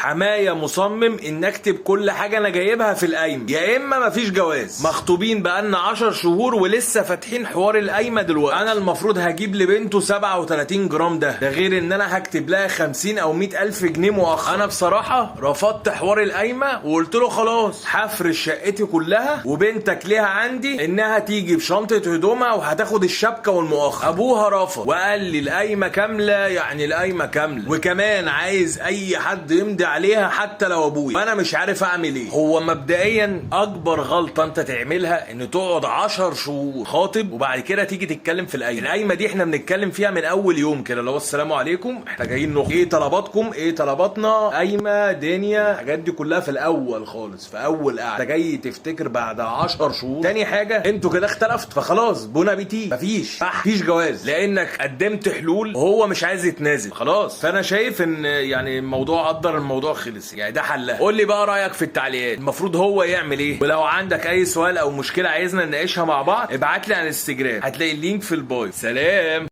حماية مصمم ان اكتب كل حاجة انا جايبها في القايمة، يا اما مفيش جواز. مخطوبين بقالنا 10 شهور ولسه فاتحين حوار القايمة دلوقتي. انا المفروض هجيب لبنته 37 جرام، ده غير ان انا هكتب لها 50 او 100 الف جنيه مؤخر. انا بصراحة رفضت حوار القايمة وقلت له خلاص هفرش شقتي كلها وبنتك ليها عندي انها تيجي بشنطه هدومها وهتاخد الشبكة والمؤخر. ابوها رفض وقال لي القايمة كاملة، يعني القايمة كاملة، وكمان عايز اي حد يمضي عليها حتى لو ابويا. فانا مش عارف اعمل ايه. هو مبدئيا اكبر غلطه انت تعملها ان تقعد 10 شهور خاطب وبعد كده تيجي تتكلم في القايمة. القايمة دي احنا بنتكلم فيها من اول يوم كده، اللي هو السلام عليكم احنا جايين نخطب، ايه طلباتكم، ايه طلباتنا، قايمة، دنيا، الحاجات دي كلها في الاول خالص، في اول قعدة. انت جاي تفتكر بعد 10 شهور. تاني حاجة انتوا كده اختلفتوا، فخلاص bon appétit، مفيش جواز، لانك قدمت حلول وهو مش عايز يتنازل خلاص. فانا شايف ان يعني الموضوع قدر، الموضوع خلص، يعني ده حلها. قول لي بقى رايك في التعليقات، المفروض هو يعمل ايه؟ ولو عندك اي سؤال او مشكلة عايزنا نناقشها مع بعض ابعت لي على الانستجرام، هتلاقي ال link في ال bio. سلام.